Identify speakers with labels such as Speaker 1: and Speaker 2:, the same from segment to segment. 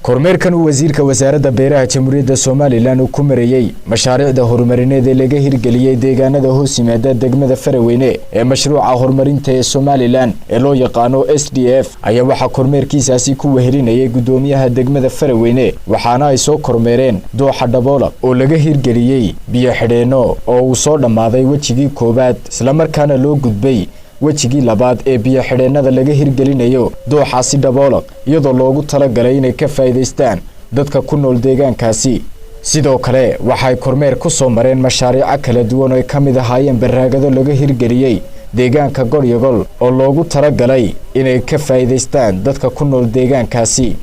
Speaker 1: Kormeerkan uu wasiirka wasaaradda beeraha Jamhuuriyadda Somaliland uu ku mareeyey mashaariicda horumarineed ee laga hirgeliyey deegaanada hoos yimaada degmada Faraweyne ee mashruuca horumarinta ee Somaliland ee loo yaqaano SDF ayaa waxaa kormeerkiisaasi ku wehelinayay guddoomiyaha degmada Faraweyne, waxaana ay soo kormeereen dooxa Dhaboolaq oo laga hirgeliyey biyo xidheenno oo uu soo dhammaaday wejigii koowaad, islamarkaana loo gudbay wejigii labaad ee biyo xidheennada laga hirgelinayo dooxaasi Dhaboolaq, iyadoo loogu talagalay inay ka faa'iidaystaan dadka ku nool deegaankaasi. Sidoo kale waxay kormeer ku soo mareen mashaariico kala duwan oo ay ka mid ahaayeen baraagado laga hirgeliyey deegaanka Goryogol oo loogu talagalay inay ka faa'iidaystaan dadka ku nool deegaankaasi.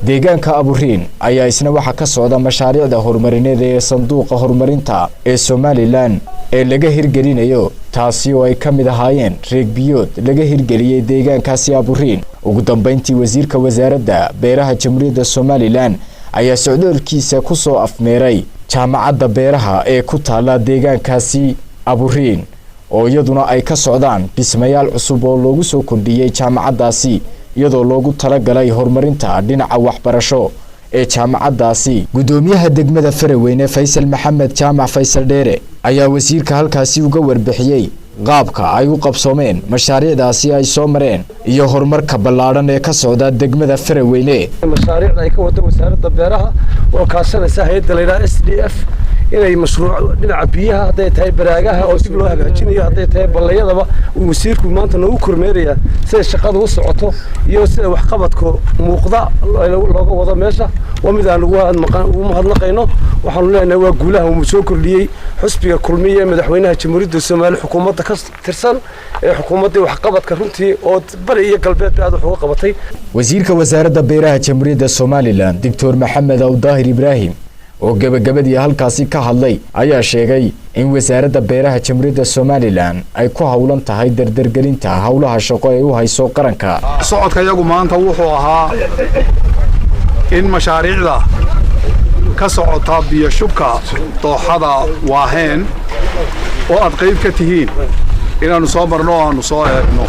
Speaker 1: Deegaanka Aburiin ayaa isna waxaa ka socda mashaariicda horumarineed ee sanduuqa horumarinta ee Somaliland ee laga hirgelinayo, taasi oo ay ka mid ahaayeen reegbiyood laga hirgeliyey deegaankaasi Aburiin. Ugu dambeyntii, wasiirka wasaaradda beeraha Jamhuuriyadda Somaliland ayaa socdaalkiisa ku soo afmeeray jaamacadda beeraha ee ku taala deegaankaasi Aburiin, oo iyaduna ay ka socdaan dhismayaal cusub oo loogu soo kordhiyey jaamacaddaasi, iyadoo loogu talagalay horumarinta dhinaca waxbarasho ee jaamacaddaasi. Guddoomiyaha degmada Faraweyne, Faysal Maxamed Jaamac Faysal Dheere, ayaa wasiirka halkaasi uga warbixiyey qaabka ay u qabsoomeen mashaariicdaasi ay soo mareen iyo horumarka ballaadhan ee ka socda degmada Faraweyne.
Speaker 2: Mashaariicda ay ka wada wasaaradda beeraha oo kaashanaysa hay'adda la yidhaha SDF inay mashruuc dhinaca biyaha, hadday tahay baraagaha oo dib loo hagaajinayo, hadday tahay ballayadaba, uu wasiirku maanta noogu kormeerayaa siday shaqadu u socoto iyo sida waxqabadku muuqda looga wado meesha. Waa mid aan ugu mahadnaqayno. Waxaanu leenahay waa guulaha uu soo kordhiyey xusbiga Kulmiye ee madaxweynaha Jamhuuriyadda Soomaaliya, xukuumadda ka tirsan ee xukuumaddii waxqabadka runtii oo bari iyo galbeedba aad wax uga qabatay.
Speaker 1: Wasiirka wasaaradda beeraha Jamhuuriyadda Somaliland, Doctor Maxamed Awdaahir Ibraahim, oo gebagabadii halkaasi ka hadlay ayaa sheegay in wasaaradda beeraha Jamhuuriyadda Somaliland ay ku howlan tahay dardargelinta howlaha shaqo ee u hayso qaranka.
Speaker 3: Socodka iyagu maanta wuxuu ahaa in mashaariicda ka socota biyo shubka dooxada Waaheen oo aad qayb ka tihiin inaannu soo marno oo aannu soo eegno.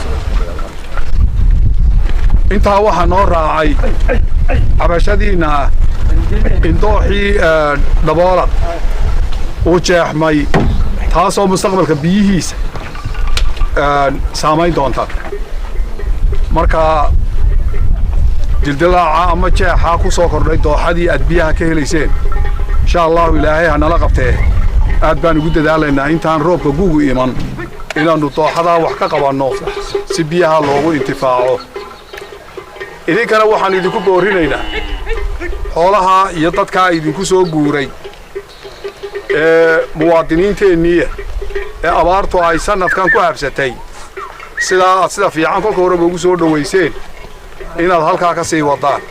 Speaker 3: Intaa waxaa noo raacay cabashadiinna in dooxii Dhaboolaq uu jeexmay, taasoo mustaqbalka biyihiisa saamayn doonta. Marka dildilaaca ama jeexaa ku soo kordhay dooxadii aad biyaha ka helayseen, insha Allahu Ilaahay ha nala qabtee, aad baan ugu dadaalaynaa intaan roobka gugu iman inaannu dooxadaa wax ka qabanno si biyaha loogu intifaaco. Idinkana waxaan idinku boorinaynaa xoolaha iyo dadkaa idinku soo guuray ee muwaadiniinteenniya ee abaartu ay sannadkan ku habsatay, sidaa aad sida fiican kolka horeba ugu soo dhowayseen inaad halkaa ka sii waddaan.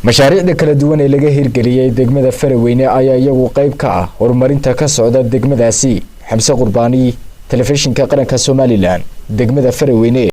Speaker 1: Mashaariicda kala duwan ee laga hirgeliyey degmada Faraweyne ayaa iyagu qayb ka ah horumarinta ka socda degmadaasi. Xamse Qurbaani, Telefishinka Qaranka Somaliland, degmada Faraweyne.